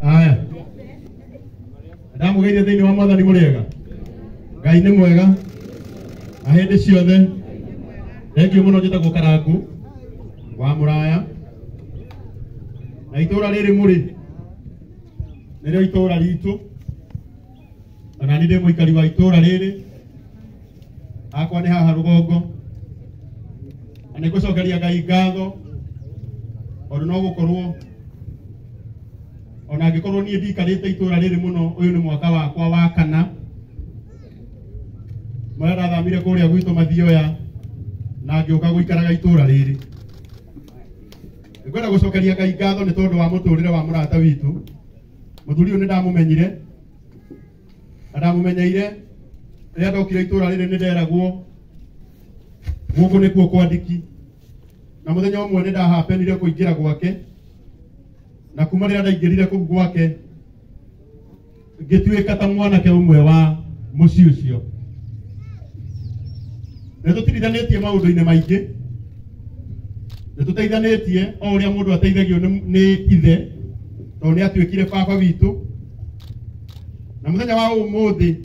Aya, ndamũgeithia thĩinĩ wa Mwathani. Mũrĩega? Ngai nĩ mwega na hĩndĩ ciothe. Thengiũ mũno. Njĩtagwo Karangu wa Mũraya, na itũra rĩrĩ mũrĩ nĩrĩo itũra ritũ, ona niĩ ndĩ mũikari wa itũra rĩrĩ. Hakwa nĩ haha rũgongo, na nĩ ngũcokeria Ngai ngatho tondũ no gũkorwo ona angĩkorwo niĩ ndiikarĩte itũra rĩrĩ mũno, ũyũ nĩ mwaka wakwa wa kana marĩa ndathamire kũrĩa gwitũ Mathioya na ngĩũka gũikaraga itũra rĩrĩ. Ngwenda gũcokeria Ngai ngatho nĩ tondũ wa mũtũrĩre wa mũrata witũ. Mũthuri ũyũ nĩ ndamũmenyire na ndamũmenyeire rĩrĩa ndokire itũra rĩrĩ. Nĩ nderagwo gũkũ nĩkuo kwandiki, na mũthenya ũmwe nĩ ndahapenire kũingĩra gwake, na kuma rĩrĩa ndaingĩrire kũu gwake ngĩtuĩka ta mwanake ũmwe wa mũciĩ ũcio. Nĩ tũtirithanĩtie maũndũ-inĩ maingĩ, nĩ tũteithanĩtie o ũrĩa mũndũ ateithagio nĩ ithe, tondũ nĩ atuĩkire baba witũ. Na mũthenya wa ũmũthĩ,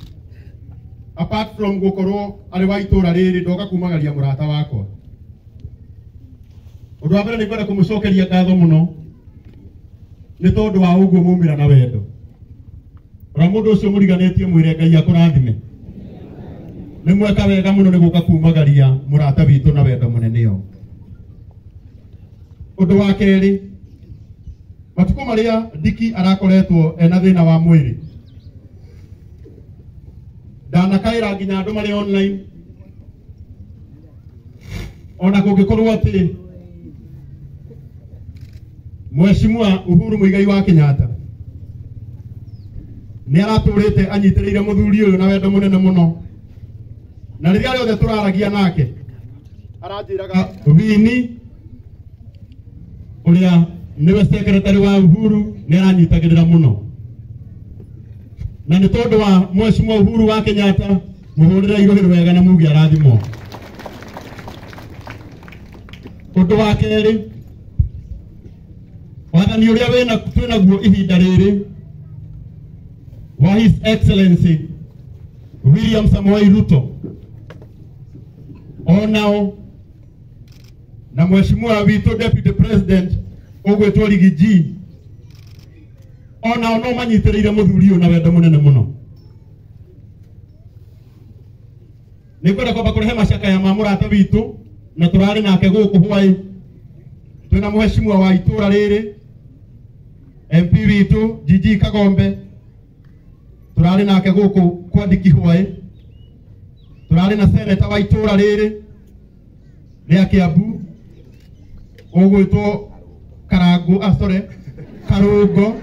apart from gũkorwo arĩ wa itũra rĩrĩ, ndoka kumagaria mũrata wakwa. Ũndũ wa mbere, nĩ ngwenda kũmũcokeria ngatho mũno nĩ tondũ wa ũguo mumĩra na wendo. Ũrĩa mũndũ ũcio mũriganĩtie, mwĩre Ngai akũrathime. Nĩ mweka wega mũno nĩ gũka kumagaria mũrata witũ na wendo mũnene. O ũndũ wa kerĩ, matukũ marĩa Ndiki arakoretwo ena thĩna wa mwĩrĩ, ndanakaĩra nginya andũ marĩ online, ona kũngĩkorwo atĩ Mheshimiwa Uhuru Muigai wa Kenyatta nĩ aratũrĩte anyitĩrĩire mũthuri ũyũ na wendo mũnene mũno, na rĩrĩa rĩothe tũraragia nake aranjĩraga Wini ũrĩa nĩwe secretary wa Uhuru nĩ aranyitagĩrĩra mũno. Na nĩ tondũ wa Mheshimiwa Uhuru wa Kenyatta, mũhũrĩre irũhĩ wega na muge arathimwo. Ũndũ wa kerĩ, wathani ũrĩa wĩna twĩnaguo ihinda rĩrĩ wa His Excellency William Samoei Ruto, onao na mheshimiwa witũ Deputy President ũgwĩtwo Riggy G, onao no manyitĩrĩire mũthuri ũyũ na wendo mũnene mũno. Nĩ ngwenda kwamba kũrehe macakaya ma mũrata witũ, na tũrarĩ nake gũkũ hwaĩ twĩna mheshimiwa wa itũra rĩrĩ, MP witũ Gigi Kagombe. Tũrarĩ nake gũkũ kwa Ndiki hwaĩ. Tũrarĩ na seneta wa itũra rĩrĩ rĩa Kiambu ũgwĩtwo Karangu, ah, sorry, Karungo.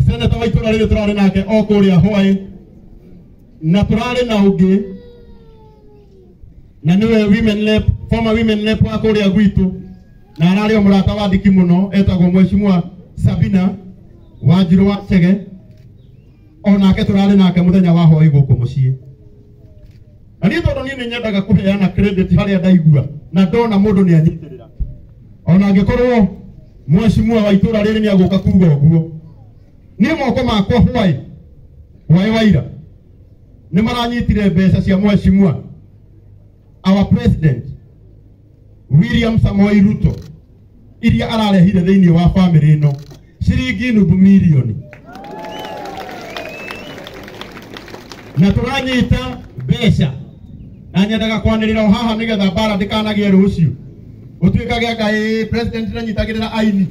Seneta wa itũra rĩrĩ tũrarĩ nake o kũrĩa hwaĩ, na tũrarĩ na ũngĩ na nĩwe women rep, former women rep wa kũrĩa gwitũ, na ararĩ o mũrata wa Ndiki mũno, etagwo Mheshimiwa Sabina Wanjirũ wa Chege. Onake tũrarĩ nake mũthenya wa hwaĩ gũkũ mũciĩ. Na niĩ tondũ niĩ nĩ nyendaga kũheana credit harĩa ndaigua na ndona mũndũ nĩ anyitĩrĩra, ona angĩkorwo mheshimiwa wa itũra rĩrĩ nĩ agũka kuga ũguo, niĩ moko makwa hwaĩ hwaĩ waira nĩ maranyitire mbeca cia mheshimiwa our President William Samoei Ruto iria ararehire thĩinĩ wa famĩlĩ ĩno, ciringi 0.5 mirioni. Na tũranyita mbeca, na nyendaga kwanĩrĩra o haha nĩgetha mbara ndĩkanagĩe rũciũ gũtuĩkage anga ĩ president ndanyitagĩrĩra aini.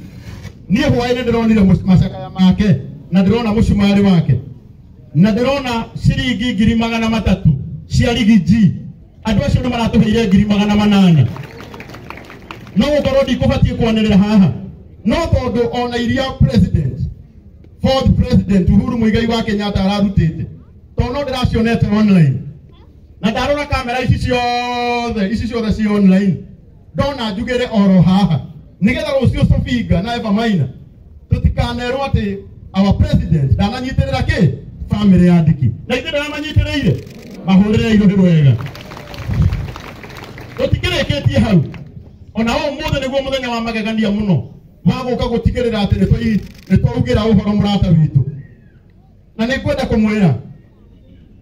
Niĩ hwaĩ nĩ ndĩronire macakaya make, na ndĩrona mũcumarĩ wake, na ndĩrona ciringi 300,000 cia Riggy G. Andũ acio nĩ maratũheire 800,000. No gũkorwo ndikũbatiĩ kwanĩrĩra haha, no tondũ ona iria president, fourth President Uhuru Muigai wa Kenyatta ararutĩte, tondũ no ndĩracionete online na ndarora kamera ici ciothe, ici ciothe ci online, ndona njugĩre oro haha nĩgetha rũciũ Sofinga na Eva Maina tũtikanerwo atĩ our president ndananyitĩrĩra kĩ family ya Ndiki, na ithuĩ ndaramanyitĩrĩire. Mahũrĩre irũhĩ wega. Tũtikĩrĩkĩtie hau. Ona ũmũthĩ nĩguo mũthenya wa magegania mũno wa gũka gũtigĩrĩra atĩ nĩtwaugĩra ũhoro mũrata witũ. Na nĩngwenda kũmwĩra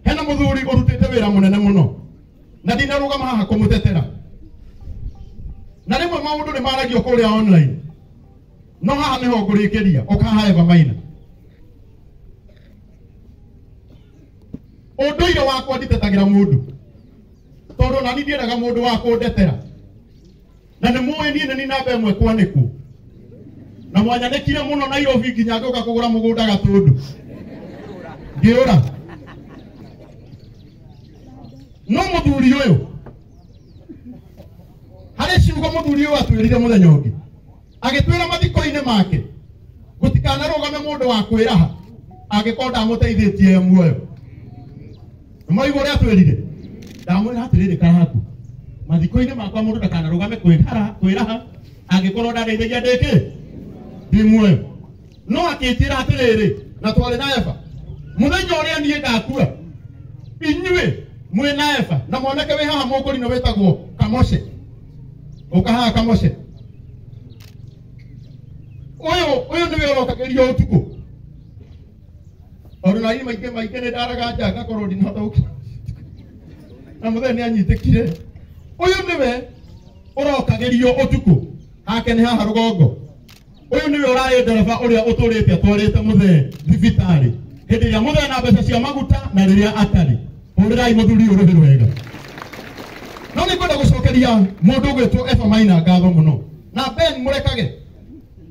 hena mũthuri ũrutĩte wĩra mũnene mũno na ndinarũgama haha kũmũtetera. Na rĩmwe maũndũ nĩ maragio kũrĩa online, no haha nĩho ngũrĩkĩria ũkaha Eva Maina. Ũndũire wakwa nditetagĩra mũndũ tondũ nani ndiendaga mũndũ wa kũndetera. Na nĩ mũĩ niĩ nĩ namba ĩmwe kwanĩkwo na mwanyanĩkire mũno Nairobi nginya ngĩũka kũgũra mũgũnda Gatũndũ ngĩũra. No mũthuri ũyũ harĩ ciugo mũthuri ũyũ atwĩrire mũthenya ũngĩ, agĩtwĩra mathiko-inĩ make gũtikanarũgame mũndũ wa kwĩraha angĩkorwo ndamũteithĩtie muoyo. Nĩmwaigua ũrĩa atwĩrire? Ndamwĩra atĩrĩrĩ karahaku, mathiko-inĩ makwa mũndũ ndakanarũgame kwĩraha angĩkorwo ndandeithagia ndĩkĩ ndĩ muoyo. No akĩnjĩra atĩrĩrĩ, na twarĩ na Eva, mũthenya ũrĩa niĩ ngakua inyuĩ mwĩ na Eva na mwanake wĩ haha mũkũrinũ wĩtagwo Kamoshe, ũka haha Kamoshe, ũyũ nĩwe ũrokagĩrio ũtukũ. Tondũ na maingĩ maingĩ nĩ ndaraga nja ngakorwo ndinahota gũkĩra na mũthenya nĩ anyitĩkire. Ũyũ nĩwe ũrokagĩrio ũtukũ, hake nĩ haha rũgongo. Ũyũ nĩwe ũrarĩ ndereba ũrĩa ũtũrĩte atwarĩte mũthee thibitarĩ hĩndĩ ĩrĩa mũthee na mbeca cia maguta na rĩrĩa atarĩ. Hũrĩrai mũthuri ũyũ rũhĩ rwega. No nĩ ngwenda gũcokeria mũndũ ũgwĩtwo Eva Maina ngatho mũno. Na Ben mũrekage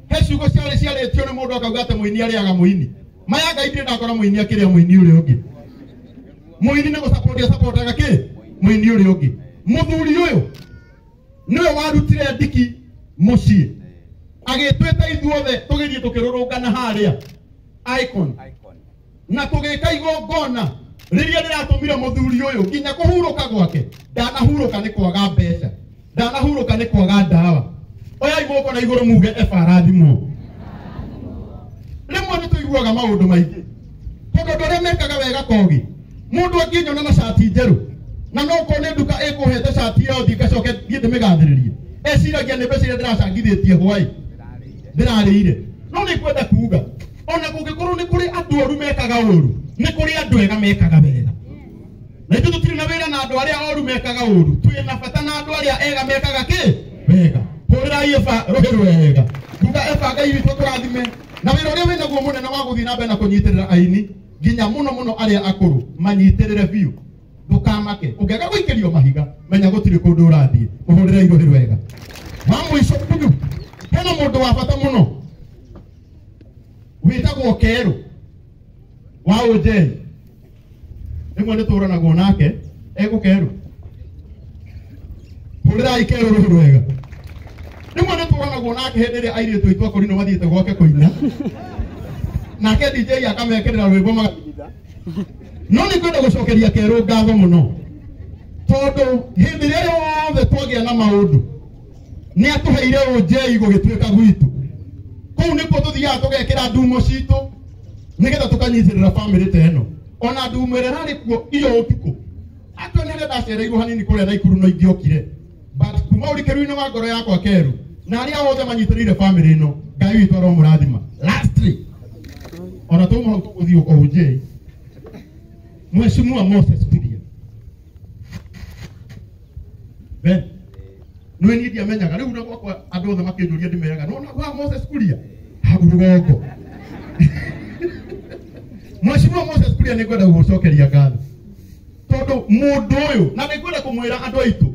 he ciugo ciarĩ ciarĩtio nĩ mũndũ akauga atĩ mũini arĩaga mũini. Maya Ngai ndirĩ ndakora mũini akĩrĩa mũini ũrĩa ũngĩ. Mũini nĩ gũcapotia capotaga kĩ mũini ũrĩa ũngĩ. Mũthuri ũyũ nĩwe warutire ndiki mũciĩ agĩtwĩta ithuothe tũgĩthiĩ tũkĩrũrũngana harĩa Icon na tũgĩka igongona rĩrĩa rĩratũmire mũthuri ũyũ nginya kũhurũka gwake. Ndanahurũka nĩ kwaga mbeca, ndanahurũka nĩ kwaga ndawa. Oyai moko na igũrũ muge Eva arathimwo. Rĩmwe nĩ tũiguaga maũndũ maingĩ tondũ andũ arĩa mekaga wega kogi, mũndũ angĩnyona na cati njerũ na no korwo nĩ nduka ĩkũhete cati ĩyo thiĩ ngacoke thiĩ ndĩmĩgathĩrĩrie, eciragia nĩ mbeca iria ndĩracangithĩtie hwaĩ ndĩrarĩire. No nĩ ngwenda kuga ona kũngĩkorwo nĩ kũrĩ andũ oru mekaga ũru, nĩ kũrĩ andũ ega mekaga wega. Na ithuĩ tũtirĩ na wĩra na andũ arĩa oru mekaga ũru, twĩ na bata na andũ arĩa ega mekaga kĩ wega. Hũrĩrai Eva rũhĩ rwega. Nguga Eva Ngai witũ akũrathime na wĩra ũrĩa wĩnaguo mũnene wa gũthiĩ na mbere na kũnyitĩrĩra aini nginya mũno mũno arĩa akũrũ manyitĩrĩre biũ. Ndũkamake ũngĩaga gũikĩrio mahiga menya gũtirĩ kũndũ ũrathiĩ. Mũhũrĩre rũhĩ rwega. Wa mũico kudu hena mũndũ wa bata mũno wĩtagwo Kerũ wa Ũnjei. Rĩmwe nĩ tũranagwo nake egũ Kerũ. Hũrĩrai Kerũ rũhĩ rwega. Rĩmwe nĩ tũranagwo nake hĩndĩ ĩrĩa airĩtu aitũ akũrinũ mathiĩte gwake kũina, nake DJ akamekĩrĩra rwĩmbo magathitha. No nĩ ngwenda gũcokeria Kerũ ngatho mũno tondũ hĩndĩ ĩrĩa yothe twagĩa na maũndũ nĩ atũheire Ũnjei gũgĩtuĩka gwitũ. Kũu nĩkuo tũthiaga tũgekĩra ndumo citũ nĩgetha tũkanyitĩrĩra bamĩrĩ ta ĩno. Ona ndumo ĩrĩa ĩrarĩ kuo iyo ũtukũ atwe nĩ harĩa ndacereirwo hanini kũrĩa Naikuru no ingĩokire, but kuma ũrikĩru-inĩ wa ngoro yakwa Kerũ na arĩa othe manyitĩrĩire bamĩrĩ ĩno, Ngai witũ aromũrathima. Lastly, ona tũma hau tũgũthiĩ Ũnjei, Mheshimiwa Moses Kuria Ben nĩ niĩ ndiamenyaga rĩu na gwakwa andũ othe makĩnjũria ndĩmeraga no na gwa Moses Kuria hau rũgongo. Mheshimiwa Moses Kuria nĩ ngwenda gũgũcokeria ngatho tondũ mũndũ ũyũ, na nĩ ngwenda kũmwĩra andũ aitũ,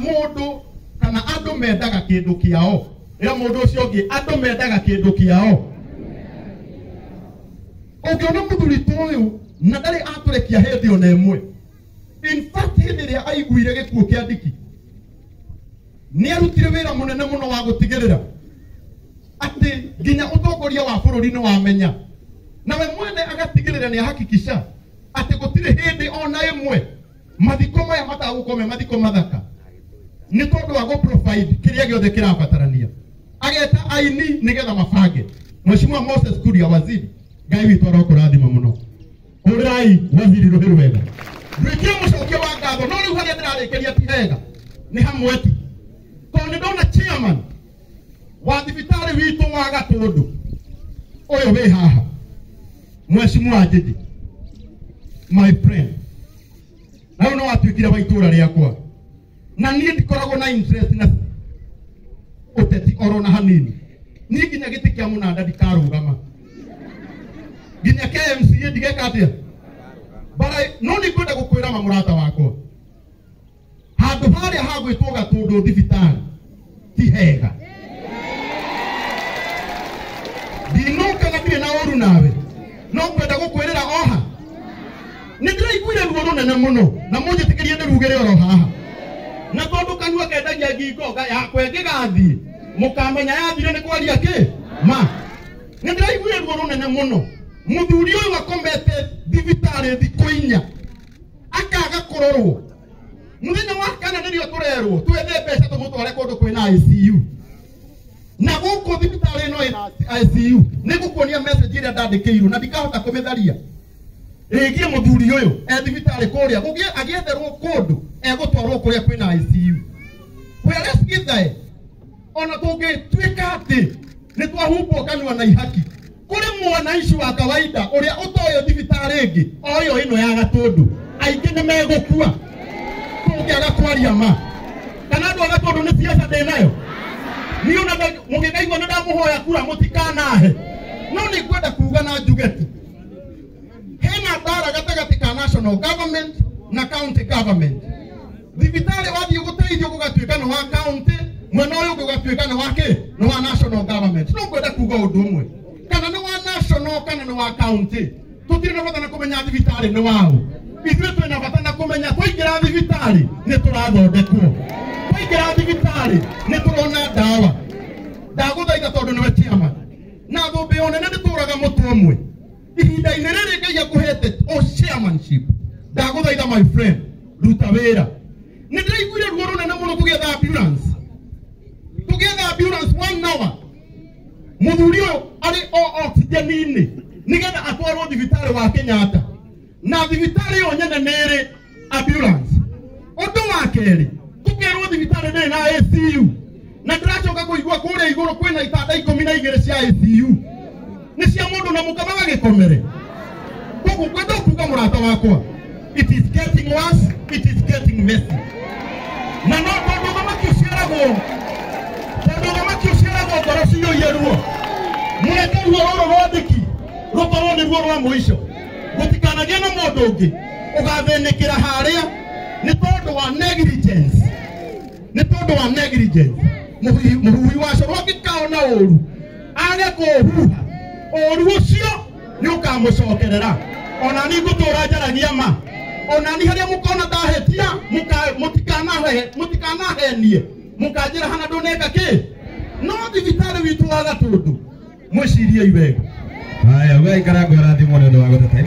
mũndũ kana andũ mendaga kĩndũ kĩao, ĩra mũndũ ũcio ũngĩ andũ mendaga kĩndũ kĩao. Ũngĩona mũthuri ta ũyũ na ndarĩ atũrekia hĩndĩ ona ĩmwe. In fact hĩndĩ ĩrĩa aiguire gĩkuũ kĩa Ndiki nĩ arutire wĩra mũnene mũno wa gũtigĩrĩra atĩ nginya ũtongoria wa bũrũri nĩ wamenya, na we mwene agatigĩrĩra nĩ ahakikisha atĩ gũtirĩ hĩndĩ ona ĩmwe mathiko maya matagũkorwo me mathiko mathaka nĩ tondũ wa gũ provide kĩrĩa gĩothe kĩrabatarania. Ageta aini nĩgetha mabange. Mheshimiwa Moses Kuria waziri, Ngai witũ arokũrathima mũno. Hũrĩrai waziri rũhĩ rwega. Nduĩkire mũcokia wa ngatho, no rĩu harĩa ndĩrarĩkĩria ti hega. Nĩ hamwe tu. Tondũ nĩ ndona chairman wa thibitarĩ witũ wa Gatũndũ ũyũ wĩ haha, Mheshimiwa Njĩjĩ, my friend, na rĩu no watuĩkire wa itũra rĩakwa, na niĩ ndikoragwo na interest na ũteti oro na hanini. Niĩ nginya gĩtĩ kĩa mũnanda ndikarũgama, nginya KMCA ndigeka atĩa bara, no nĩ ngwenda gũkwĩra ma mũrata wakwa, handũ harĩa hagwĩtwo Gatũndũ thibitarĩ ti hega. Ndinũka na ndirĩ na ũru nawe, no ngwenda gũkwĩrĩra oha nĩ ndĩraiguire ruo rũnene mũno, na mũnjĩtĩkĩrie ndĩrugĩre oro haha, na tondũ kanua kendagia ngingo yakwa ĩngĩgathiĩ mũkamenya yathire nĩ kwaria kĩ ma. Nĩ ndĩraiguire ruo rũnene mũno, mũthuri ũyũ akomete thibitarĩ thikũ inya akaga kũrorwo. Mũthenya wa kana nĩrĩo tũrerwo twethe mbeca tũmũtware kũndũ kwĩna ICU, na gũkũ thibitarĩ ĩno ĩna ICU. Nĩ ngũkuonia message ĩrĩa ndandĩkĩirwo na ndikahota kũmĩtharia ĩgiĩ mũthuri ũyũ e thibitarĩ kũrĩa agĩetherwo kũndũ egũtwarwo kũrĩa kwĩna ICU. Whereas githae ona tũngĩtuĩka atĩ nĩ twahumbwo kanua na ihaki, kũrĩ mwananchi wa kawaida ũrĩa ũtoĩ thibitarĩ ĩngĩ o ĩyo ĩno ya Gatũndũ, aingĩ nĩ megũkua tũngĩaga kwaria ma. Kana andũ a Gatũndũ nĩ siasa ndĩ nayo niĩ, ona mũngĩkaigua nĩ ndamũhoya kura mũtikanahe, no nĩ ngwenda kuga na njuge tu hena mbara gatagatĩ ka national government na county government. Thibitarĩ wathiĩ gũteithio gũgatuĩka nĩ wa county, mwena ũyũ ũngĩ ũgatuĩka nĩ wa kĩ, nĩ wa national government. No ngwenda kuga ũndũ ũmwe, kana nĩ wa national kana nĩ wa county, tũtirĩ na bata na kũmenya thibitarĩ nĩ waũ. Ithuĩ twĩna bata na kũmenya twaingĩra thibitarĩ nĩ tũrathondekwo, twaingĩra thibitarĩ nĩ tũrona ndawa. Ndagũthaitha tondũ nĩwe chairman na thũmbĩ o nene nĩ tũraga mũtwe ũmwe ihinda-inĩ rĩrĩ Ngai akũhete o chairmanship, ndagũthaitha my friend, ruta wĩra. Nĩ ndĩraiguire ruo rũnene mũno tũgĩetha ambulance, tũgĩetha ambulance 1 hour, mũthuri ũyũ arĩ o oxygen-inĩ nĩgetha atwarwo thibitarĩ wa Kenyatta, na thibitarĩ ĩyo nyene nĩ ĩrĩ ambulance. Ũndũ wa kerĩ, tũkerwo thibitarĩ ndĩrĩ na ICU, na ndĩracoka kũigua kũrĩa igũrũ kwĩna itanda 12 cia ICU nĩ cia mũndũ na mũka magagĩkomere. Koguo ngwenda kuga mũrata wakwa, it is getting worse, it is getting messy. Na no tondũ thamaki ũciaragwo, tondũ thamaki ũciaragwo ngoro ciyũire ruo, mũreke ruo rũrũ rwandĩki rũkorwo nĩ ruo rwa mũico, gũtikanagĩe na mũndũ ũngĩ ũgathĩnĩkĩra harĩa nĩ tondũ wa negligence, nĩ tondũ wa negligence. Mũhuhi wa coro angĩkaona ũru age kũũhuha, ũru ũcio nĩ ũkamũcokerera. Ona ni ngũtũra njaragia ma, ona ni harĩa mũkona ndahĩtia, mũtikanahenie mũkanjĩra hana ndũneka kĩ. No thibitarĩ witũ wa Gatũndũ mwĩciriei wega. Haya, we ikara ngwara thimũ nĩ ũndũ wa gũteta.